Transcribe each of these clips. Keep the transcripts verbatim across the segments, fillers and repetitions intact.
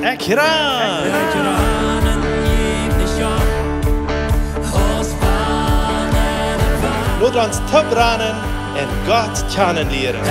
Ekj ran! Lot ons toop ranen un Gott kjanen lieren.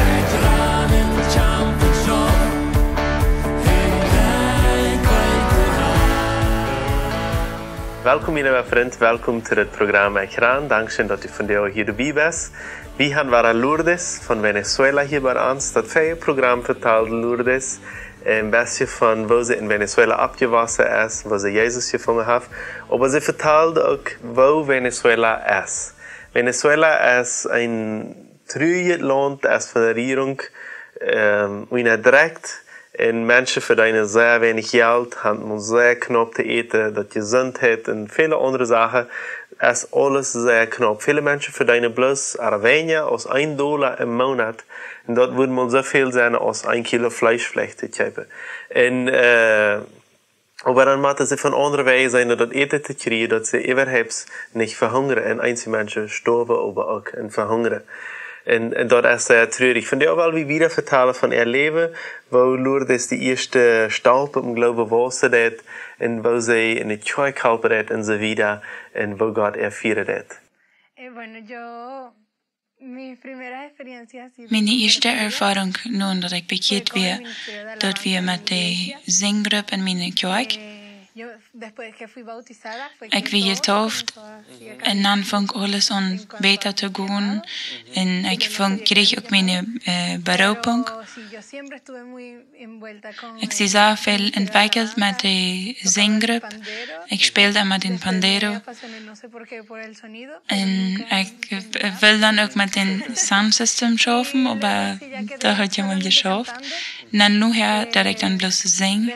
Welkom, mien leewa Frint. Welkom to dit Program Ekj ran. Dankscheen, daut du vondoag hia doabie best. Wie haben wada Lourdes von Venezuela hia bie ons. Daut väaje Program vetald Lourdes een bät von woo see en Venezuela oppjewossen es, woo see Jesus jefungen haft. Oba see vetald uk, woo Venezuela es. Venezuela es een truajet Launt, es von de Rejierunk, ähm, unjadrekjt. Un Menschen vedeenen sea weinich Jelt, haben mau sea knaup to äten, daut Jesundheit un väle aundre Sachen, es aules sea knaup. Väle Menschen vedeenen bloos weinja aus een Dolla em Moonat. Un daut wudd mau soo väl sennen aus een Kilo Fleesch veleicht to kjeepen. Un, äh, oba dan motten see von aundre Wäaj seenen, daut Äten to kjrieen, daut see äwahaupt nich vehungren. Un eenje Menschen stoawen oba uk un vehungren. Un, un daut es sea truarich. Vondoag well wie wieda vetalen von äa Läwen, woo Lourdes de ieeschte Staup em Gloowen wausen deed, un woo see en de Kjoakj halpen deed un soo wieda, un woo Gott äa fieren deed. Eh, bueno, yo, mis primeras experiencias, sí, Miene ieeschte Erfoarunk, nu daut ekj bekjieet wia, daut wia met de Sinjgrupp en miene Kjoakj. Eh, yo, después que fui bautizada, fue que Ekj wia todo jetauft, comenzó a, un dan funk aules aun bäta to gonen. Un ekj funk, kjrieech uk miene, äh, Beroopunk. Pero sí, yo siempre estuve muy envuelta con Ekj sie sea väl entwekjelt met de Sinjgrupp. Ekj späld emma dän Pandero. Un ekj, äh, wull dan uk met dän Soundsystem schaufen, oba daut haud ekj mau jeschauft. Un dan nohäa, daut ekj dan bloos sinj.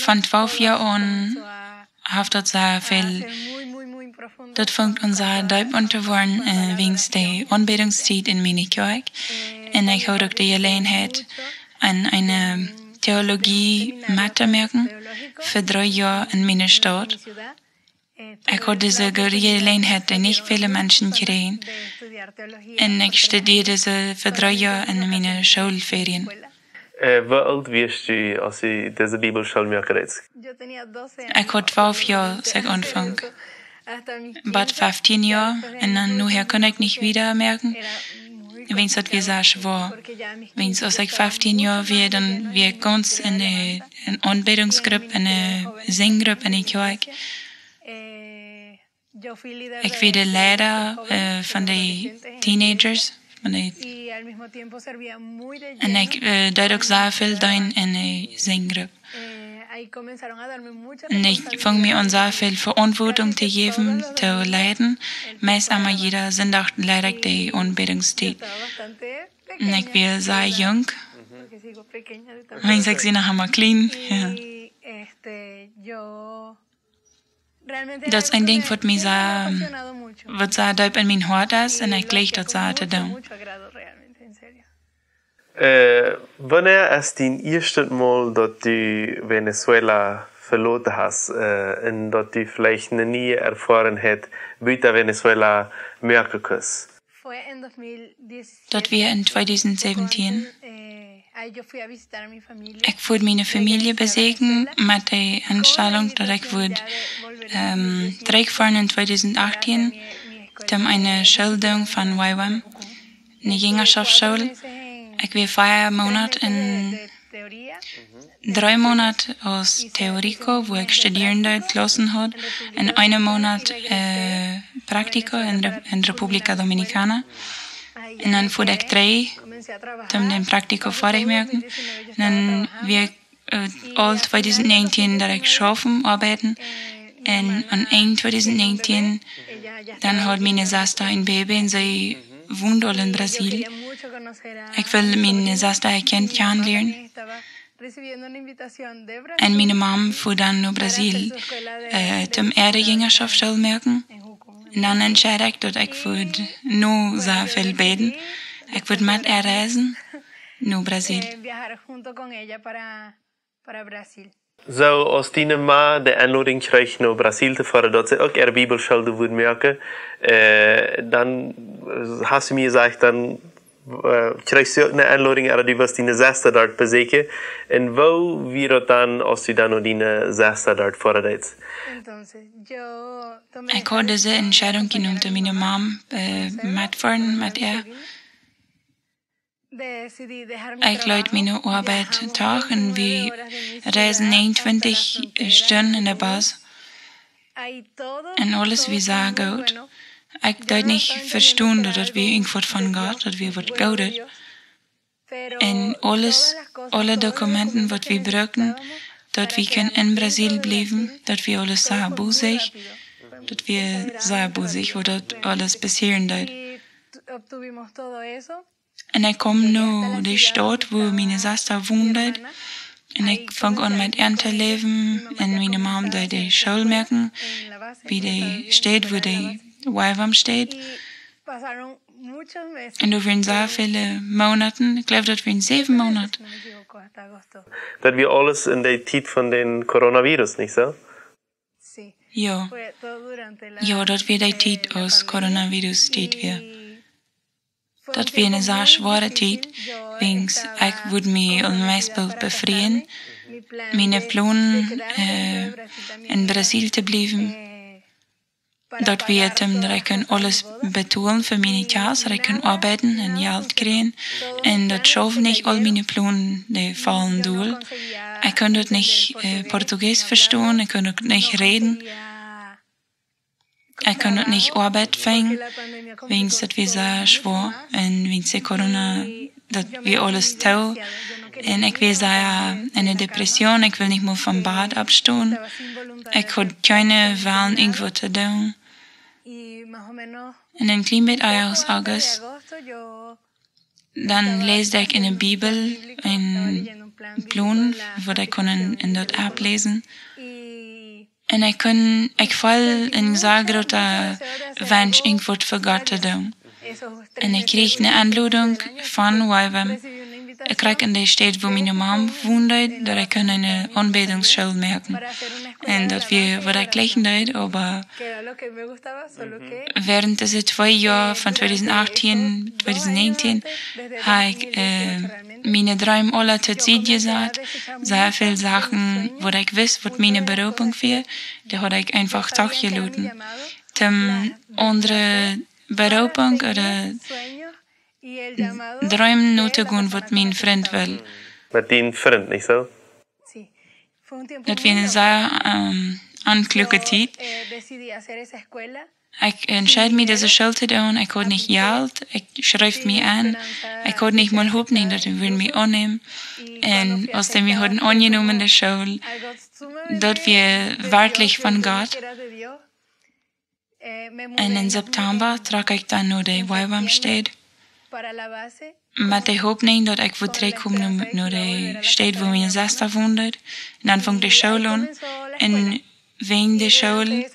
Von twalf Joa aun haft daut sea väl, daut funk aun sea deep aun to woaren, äh, wäajens de Aunbädungstiet en miene Kjoakj. Un ekj haud uk de Jeläajenheit, aun eene Theologie mettomoaken fa dree Joa en miene Staut. Ekj haud dise goode Jeläajenheit, dee nich väle Menschen kjrieen. Un ekj studied dise fa dree Joa en miene Schoolferien. Äh, woo oolt wieescht du, aus du dise Bibelschool moaken deedst? Ekj haud twalf Joa, aus ekj aunfunk. Bat feftieen Joa, un dan nohäa kunn ekj nich wieda moaken. Wäajens daut wia sea schwoa. Wäajens aus ekj feftieen Joa wia, dan wia ekj gaunz en de, en Aunbädungsgrupp, en de Sinjgrupp en de Kjoakj. Ekj wia de Leida, äh, von de Teenagers, von de, un ekj, äh, deed uk sea väl deenen en de Sinjgrupp. Un ekj funk mie aun sea väl Veauntwuatunk to jäwen, to leiden. Meist emma jieda Sindach leid ekj de Aunbädungstiet. Un ekj wia sea junk. Wäajens ekj sie noch emma kjlien, jo. Daut es een Dinkj, waut mie sea, waut sea deep en mien Hoat es, un ekj jleich daut sea to doonen. Äh, wanea es dien ieeschtet Mol, daut du Venezuela veloten hast, äh, un daut du veleicht eene niee Erfoarunk hast, buta Venezuela moaken kust? Daut wia en tweedusent säwentieen. Ekj wull miene Famielje besieekjen met de Enstalunk, daut ekj wull, ähm, trigjfoaren en tweedusent achtieen, om eene School doonen von Y W A M, eene Jinjaschoftsschool. Ekj wia vea Moonat en dree Moonat aus teórico, wua ekj studieren deed, Klaussen haud, un een Moonat, äh, práctico en Re-, en República Dominicana. Un dan foa ekj trigj, om dän práctico foadich moaken. Un dan wia ekj, äh, aul tweedusent näajentieen, daut ekj schaufen, oabeiden. Un aun Enj tweedusent näajentieen, dan haud miene Sesta een Baby un see wond aul en Brasil. Ekj wull miene Sesta äa Kjint kjanen lieren. Un miene Mam fua dan no Brasil, äh, om äare Jinjaschoftsschool to moaken. Un dan entscheed ekj, daut ekj wull nu sea väl bäden. Ekj wull met äa reisen no Brasil. Soo, aus diene Ma de Enlodunk kjrieech no Brasil to foaren, daut see uk äare Bibelschool doa wudd moaken, äh, dan hast du mie jesajcht, dan Äh, kjrieechst du uk ne Enlodunk, ooda du wurscht diene Sesta doa besieekjen? Un woo wia daut dan, aus du dan no diene Sesta doa foaren deetst? Ekj haud dise Entscheidunk jenomen, daut miene Mam, äh, metfoaren met äa. Ekj leet miene Oabeit doch un wie reisden eenuntwintich Stunden en de Bus. Un aules wia sea goot. Ekj deed nich vestonen, daut daut wia irjentwaut von Gott, daut wia waut Goodet. Un aules, aule Dokumenten, waut wie bruckten, daut wie kunnen en Brasil bliewen, daut wia aules sea bosich, daut wia sea bosich, woo daut aules passieren deed. Un ekj kjeem no de Staut, wua miene Sesta wonen deed. Un ekj funk aun met äa to läwen. Un miene Mam deed de School moaken, bie de Staut, wua de Wajchwam steit. Un doa wieren sea väle Moonaten, ekj jleew, daut wieren säwen Moonaten. Daut wia aules en de Tiet von dän Coronavirus, nich soo? Jo. Jo, daut wia de Tiet, aus Coronavirus Tiet wia. Daut wia ne sea schwoare Tiet, wiels ekj wull mie aul meist befrieen. Miene Plon, äh, en Brasil to bliewen. Daut wia, daut ekj kunn aules betolen fa miene Kjast, daut ekj kunn oabeiden un Jelt kjrieen. Un daut schauft nich, aul miene Plon, dee faulen dol. Ekj kunn daut nich, äh, Portugiesisch vestonen, ekj kunn daut nich räden. Ekj kunn uk nich Oabeit finjen, wiels daut wia sea schwoa un wiels de Corona, daut wia aules too. Un ekj wia sea en eene Depression, ekj wull nich mol vom Bad oppstonen. Ekj haud kjeenen Wellen, irjentwaut to doonen. Un een kjlien bät ea aus August, dan läs ekj en de Bibel een Plon, waut ekj kunn en, en daut App läsen. Un ekj kunn, ekj feeld een sea groota Wunsch, irjentwaut fa Gott to doonen. Un ekj kjrieech ne Enlodunk von Wajchwam. Ekj kjrieech en de Staut, wua miene Mam wonen deed, daut ekj kunn eene Aunbädungsschool moaken. Un daut wia, waut ekj jlikjen deed, oba während dise twee Joa von tweedusent achtieen, tweedusent näajentieen, haud ekj, äh, miene Dreem aula tosied jesat. Sea väl Sachen, waut ekj wist, waut miene Beroopunk wia, dee haud ekj eefach doch jeloten. Toom aundre Beroopunk ooda Dreem notogonen, waut mien Frint well. Met dien Frint, nich soo? Daut wia eene sea, ähm, onkloake Tiet. Ekj entscheed mie, dise School to doonen. Ekj haud nich Jelt. Ekj schreef mie aun. Ekj haud nich mol Hopninj, daut dee wudden mie aunnämen. Un aus dee mie hauden aunjenomen en de School, daut wia werkjlich von Gott. Un en September trock ekj dan no de Wajchwam Staut. Met de Hopninj, daut ekj wull trigjkomen no, no de Staut, wua miene Sesta wonen deed. Un dan funk de School aun. Un wäajen de School,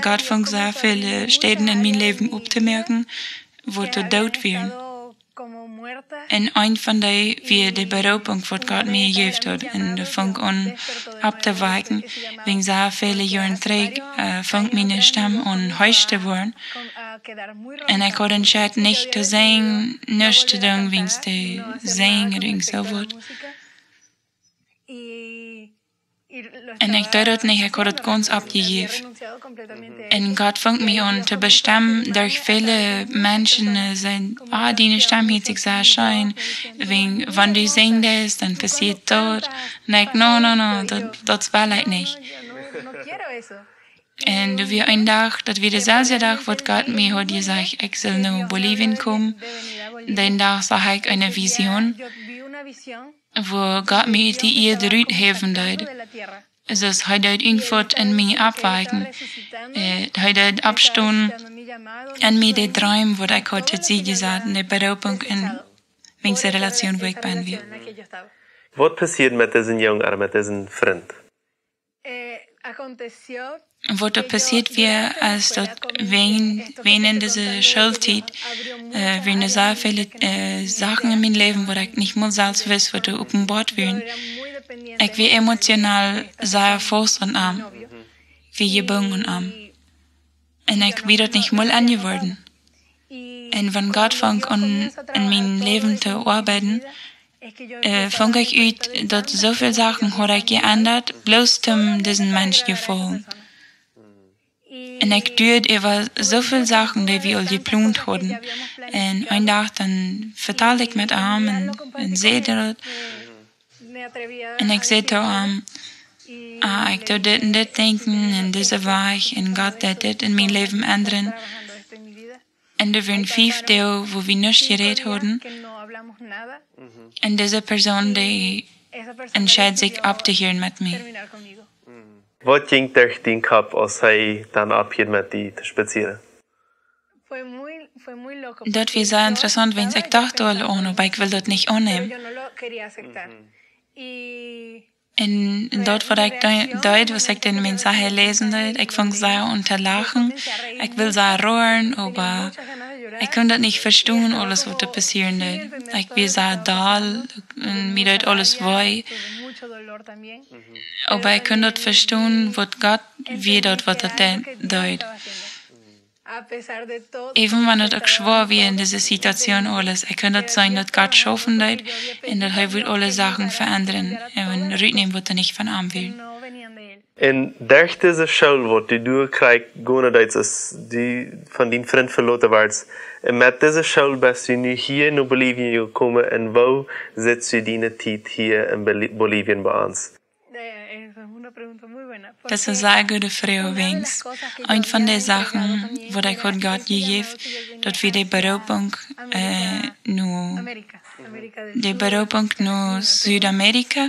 Gott funk sea väle Städen en mien Läwen opptomoaken, waut doot wieren. Un eent von dee wia de Beroopunk, waut Gott mie jejäft haud. Un dee funk aun opptowaken. Wäajen sea väle Joaren trigj, äh, funk miene Stemm aun heesch to woaren. Un ekj haud entscheet nich to sinjen, nuscht to doonen, wäajen de Sinjen, wäajen soo waut. Un ekj deed daut nich, ekj haud daut gaunz oppjejäft. Un Gott funk mie aun to bestemmen derch väle Menschen, äh, säden: "Ah, diene Stemm hieet sikj sea scheen. Wan, wan du sinjen deist, dan passieet daut." Un ekj: "No, no, no, daut, daut well ekj nich." Un doa wia een Dach, daut wia de selwje Dach, waut Gott mie haud jesajcht, ekj sull no Bolivien komen. Dän Dach sach ekj eene Vision, wua Gott mie ut de Ieed ruthäwen deed. Soo aus hee deed irjentwaut en mie oppwaken. Äh, hee deed oppstonen en mie de Dreem, waut ekj haud tosied jesat, un de Beroopunk un miene Relation, wua ekj bie wia. Waut passieed met disen Jung ooda met disen Frint? Waut doa passieet wia, es daut wäajen, wäajen dise Schooltiet, äh, wieren sea väle, äh, Sachen en mien Läwen, waut ekj nich mol selfst wist, waut doa openboat wieren. Ekj wia emotional sea faust aun am, wia jebungen aun am. Un ekj wia daut nich mol enjeworden. Un wan Gott funk aun en mien Läwen to oabeiden, äh, funk ekj ut, daut soo väl Sachen haud ekj jeendat, bloos om disen Mensch jefaulen. Un ekj duad äwa soo väl Sachen, dee wie aul jeplont hauden. Un een Dach dan vetald ekj met am un, un säd daut. Un ekj säd to am, ah, ekj doo dit un dit denkjen un dise Wajch un Gott deit dit en mien Läwen endren. Un doa wieren fief Doag, wua wie nuscht jerät hauden. Un dise Persoon, dee entscheed sikj opptohieren met mie. Waut jinkj derch dien Kopp, aus hee dan opphilt met die to spazieren? Daut wia sea interessaunt, wiels ekj docht aul aun, oba ekj wull daut nich aunnämen. Un, un daut, waut ekj de-, deed, waut ekj dän Mensaje läsen deed, ekj funk sea aun to lachen. Ekj wull sea roaren, oba ekj kunn daut nich vestonen, aules, waut doa passieren deed. Ekj wia sea doll, un mie deed aules wee. Oba ekj kunn daut vestonen, waut Gott wia daut, waut daut de-, deed. Äwen wan daut uk schwoa wia en dise Situation aules, ekj kunn daut seenen, daut Gott schaufen deed un daut hee wudd aule Sachen veendren un rutnämen, waut doa nich von am wieren. Un derch dise School, waut du doa kjrichst, gonen deist, aus du von dien Frint veloten wordst, un met dise School best du nu hia no Bolivien jekomen, un woo sitst du diene Tiet hia en Boli-, Bolivien bie ons? Daut es eene sea goode Froag, wiels eent von de Sachen, waut ekj haud Gott jejäft, daut wia de Beroopunk, äh, no, de Beroopunk no Südamerika.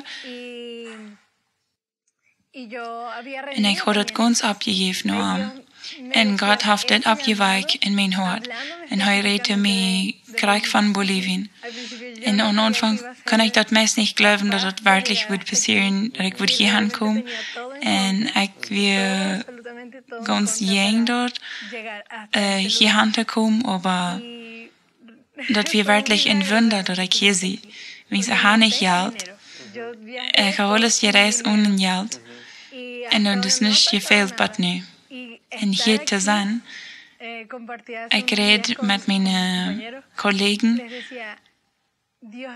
Un ekj haud daut gaunz oppjejäft no am. Un Gott haft dit oppjewakjt en mien Hoat. Un hee räd mie krakjt von Bolivien. Un aum Aunfank kunn ekj daut meist nich jleewen, daut daut werkjlich wudd passieren, daut ekj wudd hia aunkomen. Un ekj wia gaunz jäajen daut, äh, hia auntokomen, oba daut wia werkjlich een Wunda, daut ekj hia sie. Wiels ekj haud nich Jelt. Ekj haud aules jereist one Jelt. Un daut es nich jefält, waut nu. Un hia to sennen. Ekj räd met miene, äh, Kollegen.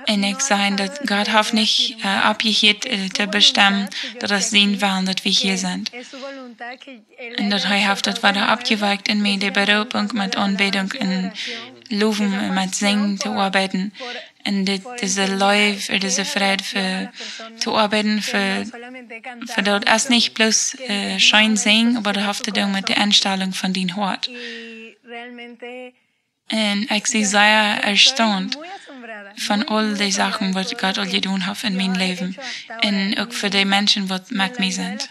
Un ekj säd, daut Gott haft nich, äh, oppjehieet, äh, to bestemmen, daut es sien Wellen, daut wie hia sent. Un daut hee haft daut wada oppjewakjt en mie, de Beroopunk met Aunbädunk un Lowen un met Sinjen to oabeiden. Un dit, dise Leew, äh, dise Freid fa, to oabeiden fa, fa daut es nich bloos, äh, scheen sinjen, oba daut haft to doonen met de Enstalunk von dien Hoat. Un ekj sie sea erstaunt von aul de Sachen, waut Gott aul jedonen haft en mien Läwen. Un uk fa de Menschen, waut met mie sent.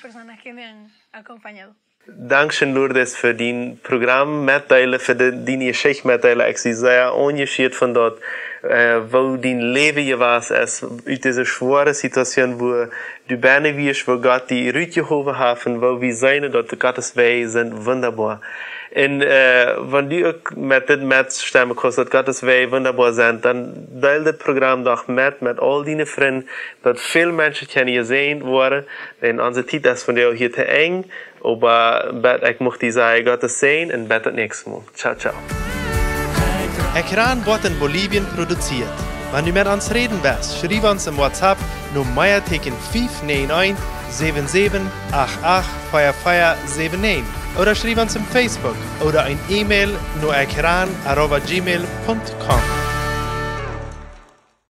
Dankscheen, Lourdes, fa dien Program metdeelen, fa de, diene Jeschicht metdeelen. Ekj sie sea aunjeschieet von daut, äh, woo dien Läwen jewast es, ut dise schwoare Situation, wua du bennen wieescht, wua Gott die rutjehowen haft un wua wie seenen, daut Gottes Wäaj sent wundaboa. Un, äh, wan du uk met dit metstemmen kaust, daut Gottes Wäaj wundaboa sent, dan deel dit Program doch met, met aul diene Frind, daut väl Menschen kjennen jesäajent woaren. Un onse Tiet es vondoag hia to Enj, oba bat ekj mucht die sajen, Gottes Säajen un bat daut näakjste Mol. Ciao, ciao. Ekran woat en Bolivien produzieet. Wan du met ons räden west, schriew ons em WhatsApp no Meateken fief näajen eent, säwen säwen acht acht, vea vea säwen näajen, ooda schriew ons em Facebook ooda een E-Mail no ekran arroba gmail punkt com.